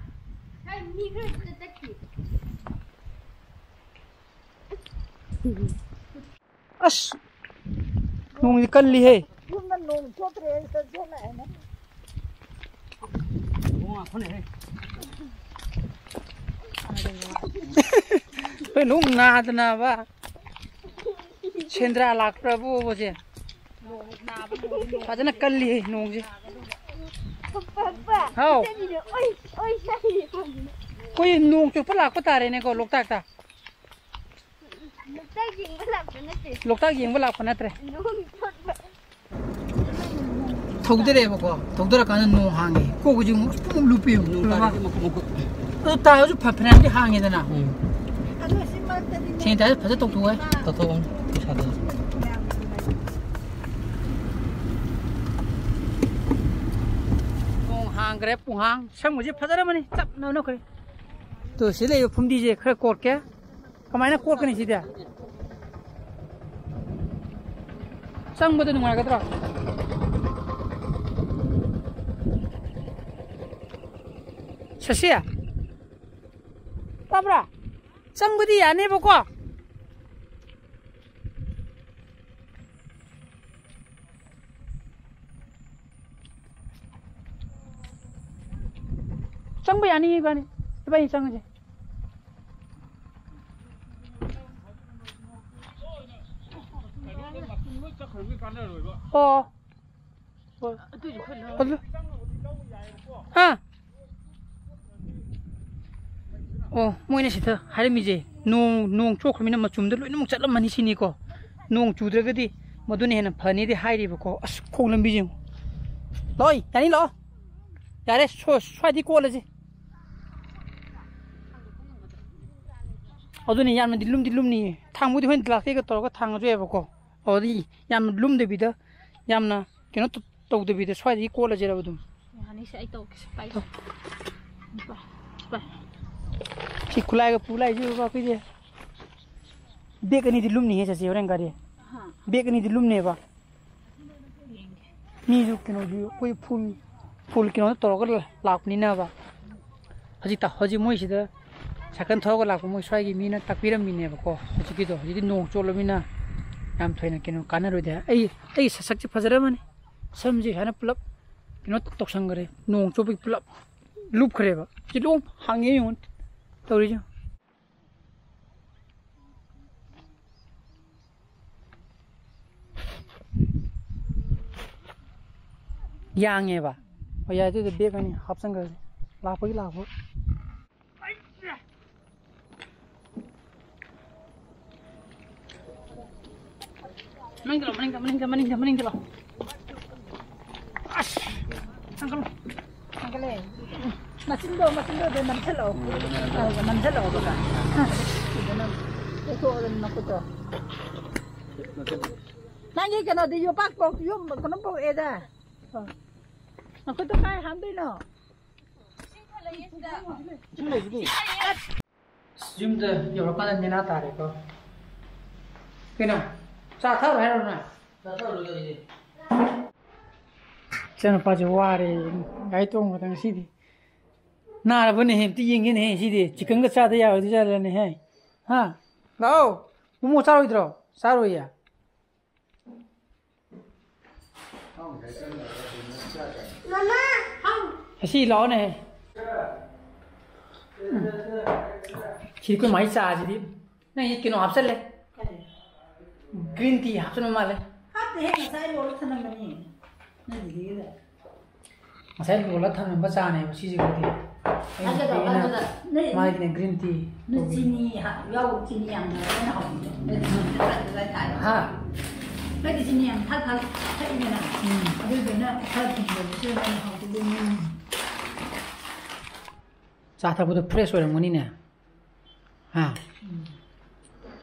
ꯍꯥꯏ, ꯃꯤ ꯈꯔ ꯆꯠ-, ꯆꯠꯈꯤ꯫ ꯑꯁ! ꯅꯣꯡꯁꯤ ꯀꯜꯂꯤꯍꯦ꯫ ꯌꯨꯝꯗ ꯅꯣꯡ ꯆꯣꯠꯇ꯭ꯔꯦ, ꯑꯩ ꯆꯠ-, ꯆꯣꯠꯂꯦ ꯍꯥꯏꯅ꯫ ꯍꯣꯏ, ꯅꯣꯡ ꯅꯥꯗꯅꯕ꯫ ꯁꯦꯟꯗ꯭ꯔꯥ ꯂꯥꯛꯄ꯭ꯔꯕꯨ ꯁꯦ꯫ ꯐꯖꯅ ꯀꯜꯂꯤꯍꯦ ꯅꯣꯡꯁꯦ꯫ ꯄꯥꯄꯥ, ꯄꯥꯄꯥ, ꯍꯥꯎ꯫ ꯆꯠꯂꯤꯅꯦ꯫ ꯑꯣꯏ, ꯑꯣꯏ, ꯆꯠꯂꯤꯅꯦ꯫ ꯑꯩꯈꯣꯏ ꯅꯣꯡ ꯆꯣꯠꯄ ꯂꯥꯛꯄ ꯇꯥꯔꯦꯅꯦꯀꯣ ꯂꯣꯛꯇꯥꯛꯇ꯫ ꯂꯣꯛꯇꯥꯛ ꯌꯦꯡꯕ ꯂꯥꯛꯄ ꯅꯠꯇꯦ꯫ ꯂꯣꯛꯇꯥꯛ ꯌꯦꯡꯕ ꯂꯥꯛꯄ ꯅꯠꯇ꯭ꯔꯦ꯫ ꯅꯣꯡ ꯆꯣꯠꯄ꯫ ꯊꯧꯗꯔꯛꯑꯦꯕꯀꯣ꯫ ꯊꯧꯗꯔꯀꯥꯟꯗ ꯅꯣꯡ ꯍꯥꯡꯉꯦ꯫ ꯀꯣꯛꯀꯁꯦ ꯑꯃꯨꯛ ꯄꯨꯡꯂꯨꯞ ꯂꯨꯞꯄꯦꯕ꯫ ꯅꯣꯡ ꯇꯥꯔꯗꯤ ꯃꯀꯨꯞ ꯃꯀꯨꯞ꯫ ꯑꯗꯨ ꯇꯥꯔꯁꯨ ꯐ-, ꯐꯅꯌꯥꯝꯗꯤ ꯍꯥꯡꯉꯦꯗꯅ꯫ ꯎꯝ꯫ ꯑꯗꯣ ꯁꯤ ꯃꯔꯛꯇꯗꯤ ꯅꯣꯡ ꯊꯦꯡ ꯇꯥꯔꯁꯨ ꯐꯖ ꯇꯧꯊꯣꯛꯑꯦ꯫ ꯇꯧꯊꯣꯛꯑꯝꯅꯤ ꯄꯩꯁꯥꯗꯣ꯫ ꯅꯣꯡ ꯍꯥꯡꯈ꯭ꯔꯦ ꯄꯨꯡꯍꯥꯡ꯫ ꯁꯪꯕꯁꯦ ꯐꯖꯔꯝꯃꯅꯤ꯫ ꯆꯞ ꯅꯣꯛꯈ꯭ꯔꯦ꯫ ꯇꯨ ꯁꯤ ꯂꯩꯕ ꯐꯨꯝꯗꯤꯁꯦ ꯈꯔ ꯀꯣꯠꯀꯦ꯫ ꯀꯃꯥꯏꯅ ꯀꯣꯠꯀꯅꯤ ꯁꯤꯗꯤ? ꯆꯪꯕꯗ ꯅꯨꯡꯉꯥꯏꯒꯗ꯭ꯔꯣ? ꯁꯁꯤ, ꯇꯥꯕ꯭ꯔꯥ? ꯆꯪꯕꯗꯤ ꯌꯥꯅꯦꯕꯀꯣ꯫ ꯆꯪꯕ ꯌꯥꯅꯤ ꯏꯕꯥꯅꯤ꯫ ꯏꯕꯥꯅꯤ ꯆꯪꯉꯁꯦ꯫ ꯑꯣ꯫ ꯍꯣꯏ꯫ ꯑꯗꯨꯏꯁꯨ ꯈꯔ ꯂꯧ꯫ ꯑꯗꯨ-, ꯍꯥ? ꯑꯣ, ꯃꯣꯏꯅ ꯁꯤꯗ ꯍꯥꯏꯔꯝꯃꯤꯁꯦ, ꯅꯣꯡ, ꯅꯣꯡ ꯆꯣꯠꯈ꯭ꯔꯃꯤꯅ ꯃꯆꯨꯝꯗ ꯂꯣꯏꯅꯃꯛ ꯆꯠꯂꯝꯃꯅꯤ ꯁꯤꯅꯤꯀꯣ꯫ ꯅꯣꯡ ꯆꯨꯗ꯭ꯔꯒꯗꯤ ꯃꯗꯨꯅ ꯍꯦꯟꯅ ꯐꯅꯤꯗꯤ ꯍꯥꯏꯔꯤꯕꯀꯣ꯫ ꯑꯁ, ꯈꯣꯡ ꯂꯝꯕꯤꯁꯦ ꯌꯦꯡꯉꯨ꯫ ꯂꯥꯛꯑꯣ, ꯌꯥꯅꯤ, ꯂꯥꯛꯑꯣ꯫ ꯌꯥꯔꯦ, ꯁ꯭ꯋꯥ-, ꯁ꯭ꯋꯥꯏꯗꯩ ꯀꯣꯠꯂꯁꯤ꯫ ꯑꯗꯨꯅꯦ, ꯌꯥꯝꯅꯗꯤ ꯂꯨꯝꯗꯤ ꯂꯨꯝꯅꯤꯌꯦ꯫ ꯊꯥꯡꯕꯨꯗꯤ ꯍꯣꯔꯦꯟ ꯒ꯭ꯂꯥꯁ ꯀꯩꯀꯥ ꯇꯧꯔꯒ ꯊꯥꯡꯉꯁꯨ ꯌꯥꯏꯕꯀꯣ꯫ ꯑꯗꯨꯗꯤ ꯌꯥꯝꯅ ꯂꯨꯝꯗꯕꯤꯗ, ꯌꯥꯝꯅ ꯀꯩꯅꯣ ꯇꯧ-, ꯇꯧꯗꯕꯤꯗ ꯁ꯭ꯋꯥꯏꯗꯒꯤ ꯀꯣꯠꯂꯁꯤꯔꯕ ꯑꯗꯨꯝ? ꯌꯥꯅꯤꯁꯦ, ꯑꯩ ꯇꯧꯒꯦꯁꯦ, ꯄꯥꯏꯁꯦ꯫ ꯇꯧ꯫ ꯄꯥꯏ, ꯄꯥꯏ꯫ ꯁꯤ ꯈꯨꯠꯂꯥꯏꯒ ꯄꯨ ꯂꯥꯛꯏꯁꯤ ꯎꯕ ꯑꯩꯈꯣꯏꯗꯤ꯫ ꯕꯦꯒ ꯑꯅꯤꯗꯤ ꯂꯨꯝꯅꯤꯍꯦ ꯆꯠꯁꯦ ꯍꯣꯔꯦꯟ ꯒꯥꯔꯤ꯫ ꯍꯥ꯫ ꯕꯦꯒ ꯑꯅꯤꯗꯤ ꯂꯨꯝꯅꯦꯕ꯫ ꯌꯦꯡꯒꯦ꯫ ꯃꯤꯁꯨ ꯀꯩꯅꯣꯁꯨ ꯑꯩꯈꯣꯏ ꯐꯨꯜ, ꯐꯨꯜ ꯀꯩꯅꯣ ꯇꯧꯔꯒ ꯂꯥꯛꯄꯅꯤꯅꯕ꯫ ꯍꯧꯖꯤꯛ ꯇ-, ꯍꯧꯖꯤꯛ ꯃꯣꯏꯁꯤꯗ ꯁꯥꯏꯀꯜ ꯊꯧꯔꯒ ꯂꯥꯛꯄ ꯃꯣꯏ ꯁ꯭ꯋꯥꯏꯒꯤ ꯃꯤꯅ ꯇꯥꯛꯄꯤꯔꯝꯃꯤꯅꯦꯕꯀꯣ꯫ ꯍꯧꯖꯤꯛꯀꯤꯗꯣ, ꯍꯧꯖꯤꯛꯇꯤ ꯅꯣꯡ ꯆꯣꯠꯂꯃꯤꯅ ꯌꯥꯝ ꯊꯣꯏꯅ ꯀꯩꯅꯣ ꯀꯥꯟꯅꯔꯣꯏꯗꯦ꯫ ꯑꯩ, ꯑꯩꯒꯤ ꯁ-, ꯁꯛꯁꯦ ꯐꯖꯔꯝꯃꯅꯤ꯫ ꯁꯝꯁꯦ ꯁꯨꯃꯥꯏꯅ ꯄꯨꯂꯞ ꯀꯩꯅꯣ ꯇꯧꯁꯟꯈ꯭ꯔꯦ꯫ ꯅꯣꯡ ꯆꯣꯠꯄꯒꯤ ꯄꯨꯂꯞ ꯂꯨꯞꯈ꯭ꯔꯦꯕ꯫ ꯁꯤ ꯂꯣꯏ ꯍꯥꯡꯉꯦ ꯌꯦꯡꯉꯨ ꯇꯧꯔꯤꯁꯦ꯫ ꯌꯥꯡꯉꯦꯕ꯫ ꯍꯣꯏ, ꯌꯥꯏ, ꯑꯗꯨꯗꯤ ꯕꯦꯒ ꯑꯅꯤ ꯍꯥꯞꯆꯟꯈ꯭ꯔꯁꯦ꯫ ꯂꯥꯛꯄꯒꯤ ꯂꯥꯛꯄ꯫ ꯃꯅꯤꯡꯗ ꯂꯥꯎ, ꯃꯅꯤꯡꯗ, ꯃꯅꯤꯡꯗ, ꯃꯅꯤꯡꯗ, ꯃꯅꯤꯡꯗ ꯂꯥꯎ꯫ ꯑꯁ! ꯊꯥꯡꯒꯠꯂꯣ꯫ ꯊꯥꯡꯒꯠꯂꯦ꯫ ꯃꯆꯤꯟꯗꯣ, ꯃꯆꯤꯟꯗꯣ ꯑꯗꯨ ꯅꯝꯁꯤꯜꯂꯛꯑꯣ꯫ ꯑꯗꯨꯒ ꯅꯝꯁꯤꯜꯂꯛꯑꯣ, ꯑꯗꯨꯒ꯫ ꯑꯗꯨꯗ ꯅꯪ ꯇꯩꯊꯣꯛꯑꯣ, ꯑꯗꯨꯝ ꯅꯈꯨꯠꯇꯣ꯫ ꯅꯪꯒꯤ ꯀꯩꯅꯣꯗꯤ ꯌꯣꯄꯥꯛ ꯄꯣꯛ-, ꯌꯣꯝ-, ꯀꯩꯅꯣ ꯄꯣꯛꯑꯦꯗ꯫ ꯅꯈꯨꯠꯇꯣ ꯀꯥꯏ ꯍꯥꯝꯗꯣꯏꯅꯣ? ꯌꯨꯝꯗ ꯌꯧꯔꯀꯥꯟꯗ ꯅꯦꯅꯥ ꯇꯥꯔꯦꯀꯣ꯫ ꯀꯩꯅꯣ? ꯆꯥ ꯊꯛꯎꯔꯣ ꯍꯥꯏꯔꯣ ꯅꯪ? ꯏꯆꯥꯅꯨꯄꯥꯁꯦ ꯋꯥꯔꯦ, ꯒꯥꯔꯤ ꯇꯣꯡꯕꯗ ꯉꯁꯤꯗꯤ꯫ ꯅꯥꯔꯕꯅꯦꯍꯦ, ꯑꯝꯇ ꯌꯦꯡꯒꯦꯅꯦꯍꯦ ꯁꯤꯗꯤ꯫ ꯆꯤꯛꯀꯟꯒ ꯆꯥꯗ ꯌꯥꯔꯣꯏꯗꯣꯏ ꯖꯥꯠꯂꯅꯦꯍꯦ? ꯍꯥ? ꯂꯥꯛꯑꯣ꯫ ꯃꯣꯃꯣ ꯆꯥꯔꯣꯏꯗ꯭ꯔꯣ? ꯆꯥꯔꯣꯏꯌꯦ꯫ ꯑꯁꯤ ꯂꯥꯛꯑꯣꯅꯦꯍꯦ꯫ ꯎꯝ꯫ ꯁꯤ ꯑꯩꯈꯣꯏ ꯃꯥꯏ ꯆꯥꯁꯤꯗꯤ꯫ ꯅꯪ ꯀꯩꯅꯣ ꯍꯥꯞꯆꯜꯂꯦ꯫ ꯀꯔꯤ? Green tea ꯍꯥꯞꯆꯟꯕ ꯃꯥꯜꯂꯦ꯫ ꯍꯥꯞꯇꯦꯍꯦ, ꯉꯁꯥꯏ ꯂꯣꯜꯂ ꯊꯅꯝꯕꯅꯤ꯫ ꯅꯣꯏ ꯗꯤꯗꯤꯒꯤꯗ꯫ ꯉꯁꯥꯏ ꯂꯣꯜꯂ ꯊꯝꯂꯝꯕ ꯆꯥꯅꯦꯕ ꯁꯤꯁꯤꯕꯨꯗꯤ꯫ ꯑꯩꯅ ꯍꯥꯏꯒꯗꯕ ꯄꯦꯟꯅ ꯑꯗꯨꯗ ꯅꯣꯏ ꯃꯥꯒꯤꯅ green tea ꯅꯣꯏ ꯇꯧꯕꯅꯤ꯫ ꯆꯤꯅꯤ ꯍꯥꯞ-, ꯌꯥꯎ-, ꯆꯤꯅꯤ ꯌꯥꯝ ꯌꯥꯎꯕꯅ ꯍꯥꯎꯕꯅꯦ꯫ ꯅꯣꯏꯗꯤ ꯆꯤꯅꯤ ꯌꯥꯝ ꯊꯥꯛ ꯊꯥꯛ ꯊꯛꯏꯗꯅ꯫ ꯎꯝ꯫ ꯑꯗꯨꯗꯨꯅ ꯈꯔ ꯊꯨꯝꯖꯤꯜꯂꯁꯨ ꯅꯪ ꯍꯥꯎꯗꯣꯏꯅꯤ꯫ ꯆꯥ ꯊꯛꯄꯗꯣ fresh ꯑꯣꯏꯔꯝꯒꯅꯤꯅꯦ꯫ ꯍꯥ? ꯎꯝ꯫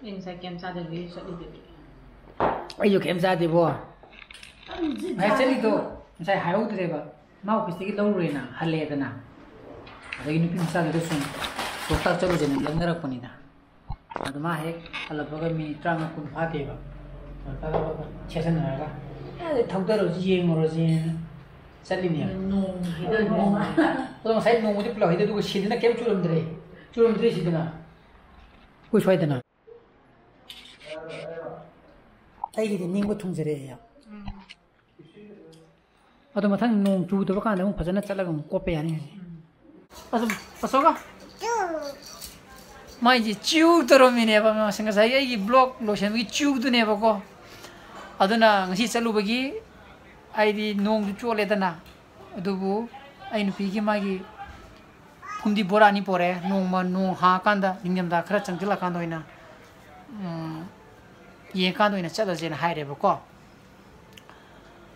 ꯑꯩ ꯉꯁꯥꯏ ꯀꯩꯝ ꯆꯥꯗꯕꯤ ꯆꯠꯂꯤꯗꯨꯗꯤ꯫ ꯑꯩꯁꯨ ꯀꯩꯝ ꯆꯥꯗꯦꯕꯣ꯫ ꯉꯁꯥꯏ ꯆꯠꯂꯤꯗꯣ ꯉꯁꯥꯏ ꯍꯥꯏꯍꯧꯗ꯭ꯔꯦꯕ꯫ ꯃꯥ office ꯇꯒꯤ ꯂꯧꯔꯨꯔꯦꯅ, ꯍꯜꯂꯛꯑꯦꯗꯅ꯫ ꯑꯗꯒꯤ ꯅꯨꯄꯤ ꯃꯆꯥꯗꯨꯗ ꯁꯨꯝ ꯂꯣꯛꯇꯥꯛ ꯆꯠꯂꯨꯁꯦꯅ ꯂꯛꯅꯔꯛꯄꯅꯤꯗ꯫ ꯑꯗꯨ ꯃꯥ ꯍꯦꯛ ꯍꯜꯂꯛꯄꯒ ꯃꯤꯅꯤꯠ ꯇꯔꯥꯃꯉꯥ ꯀꯨꯟ ꯐꯥꯗꯦꯕ꯫ ꯁꯦꯠꯁꯟꯅꯔꯒ, "ꯑꯦ, ꯊꯧꯗꯔꯨꯁꯤ, ꯌꯦꯡꯉꯨꯔꯁꯦꯅ" ꯆꯠꯂꯤꯅꯦꯕ꯫ ꯅꯣꯡ ꯍꯩꯊꯔꯛꯄ꯫ ꯑꯗꯣ ꯉꯁꯥꯏ ꯅꯣꯡꯃꯗꯤ ꯄꯨꯂꯞ ꯍꯩꯊꯩ, ꯑꯗꯨꯒ ꯁꯤꯗꯅ ꯀꯩꯝ ꯆꯨꯔꯝꯗ꯭ꯔꯦ꯫ ꯆꯨꯔꯝꯗ꯭ꯔꯦ ꯁꯤꯗꯅ꯫ ꯑꯩꯈꯣꯏ ꯁ꯭ꯋꯥꯏꯗꯅ꯫ ꯑꯩꯒꯤꯗꯤ ꯅꯤꯡꯕ ꯊꯨꯡꯖꯔꯛꯑꯦ꯫ ꯎꯝ꯫ ꯑꯗꯣ ꯃꯊꯪ ꯅꯣꯡ ꯆꯨꯗꯕ ꯀꯥꯟꯗ ꯑꯃꯨꯛ ꯐꯖꯅ ꯆꯠꯂꯒ ꯑꯃꯨꯛ ꯀꯣꯠꯄ ꯌꯥꯅꯤ ꯍꯧꯖꯤꯛ꯫ ꯎꯝ꯫ ꯑꯁ, ꯑꯁꯣꯛꯀ? ꯃꯥꯏꯁꯦ ꯆꯤꯎ ꯇꯧꯔꯝꯃꯤꯅꯦꯕ, ꯃꯥꯁꯦ ꯉꯁꯥꯏꯒꯤ ꯑꯩꯒꯤ vlog ꯂꯣꯏꯁꯤꯟꯕꯒꯤ ꯆꯤꯎꯗꯨꯅꯦꯕꯀꯣ꯫ ꯑꯗꯨꯅ ꯉꯁꯤ ꯆꯠꯂꯨꯕꯒꯤ ꯑꯩꯗꯤ ꯅꯣꯡꯁꯨ ꯆꯣꯠꯂꯦꯗꯅ, ꯑꯗꯨꯕꯨ ꯑꯩ ꯅꯨꯄꯤꯒꯤ ꯃꯥꯒꯤ ꯐꯨꯝꯗꯤ ꯕꯣꯔꯥ ꯑꯅꯤ ꯄꯣꯔꯛꯑꯦ꯫ ꯅꯣꯡꯃ ꯅꯣꯡ ꯍꯥꯡꯉꯀꯥꯟꯗ, ꯅꯤꯡꯊꯝꯊꯥ ꯈꯔ ꯆꯪꯁꯤꯜꯂꯀꯥꯟꯗ ꯑꯣꯏꯅ, ꯎꯝ, ꯌꯦꯡꯉꯀꯥꯟꯗ ꯑꯣꯏꯅ ꯆꯠꯂꯁꯦꯅ ꯍꯥꯏꯔꯦꯕꯀꯣ꯫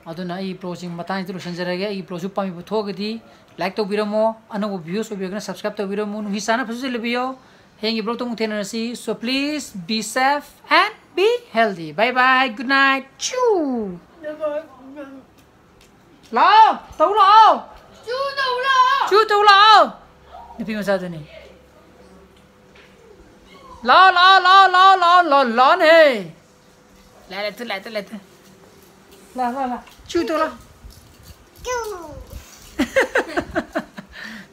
ꯑꯗꯨꯅ ꯑꯩ vlog ꯁꯤ ꯃꯇꯥꯡꯁꯤꯗ ꯂꯣꯏꯁꯤꯟꯖꯔꯒꯦ꯫ ꯑꯩꯒꯤ vlog ꯁꯨ ꯄꯥꯝꯕꯤꯕ ꯊꯣꯛꯑꯒꯗꯤ like ꯇꯧꯕꯤꯔꯝꯃꯣ, ꯑꯅꯧꯕ viewers ꯑꯣꯏꯕꯤꯔꯒꯅ subscribe ꯇꯧꯕꯤꯔꯝꯃꯣ, ꯅꯨꯡꯁꯤ ꯆꯥꯟꯅ ꯐꯖꯅ ꯂꯩꯕꯤꯌꯣ꯫ ꯍꯌꯦꯡꯒꯤ vlog ꯇ ꯑꯃꯨꯛ ꯊꯦꯡꯅꯔꯁꯤ꯫ So please be safe and be healthy. Bye bye, good night. ꯆꯨ! ꯂꯥꯛꯑꯣ, ꯇꯧ ꯂꯥꯛꯑꯣ꯫ ꯆꯨ ꯇꯧ ꯂꯥꯛꯑꯣ꯫ ꯆꯨ ꯇꯧ ꯂꯥꯛꯑꯣ꯫ ꯅꯨꯄꯤ ꯃꯆꯥꯗꯨꯅꯤ꯫ ꯂꯥꯛꯑꯣ, ꯂꯥꯛꯑꯣ, ꯂꯥꯛꯑꯣ, ꯂꯥꯛꯑꯣ, ꯂꯥꯛꯑꯣ, ꯂꯥꯛꯑꯣ, ꯂꯥꯛꯑꯣꯅꯦ꯫ ꯂꯥꯛꯑꯦ, ꯂꯥꯛꯑꯦ, ꯂꯥꯛꯑꯦ, ꯂꯥꯛꯑꯦ꯫ ꯂꯥ ꯂꯥ ꯂꯥ꯫ ꯆꯨ ꯇꯧ ꯂꯥ꯫ Two.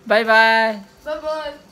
Bye bye. Bye bye.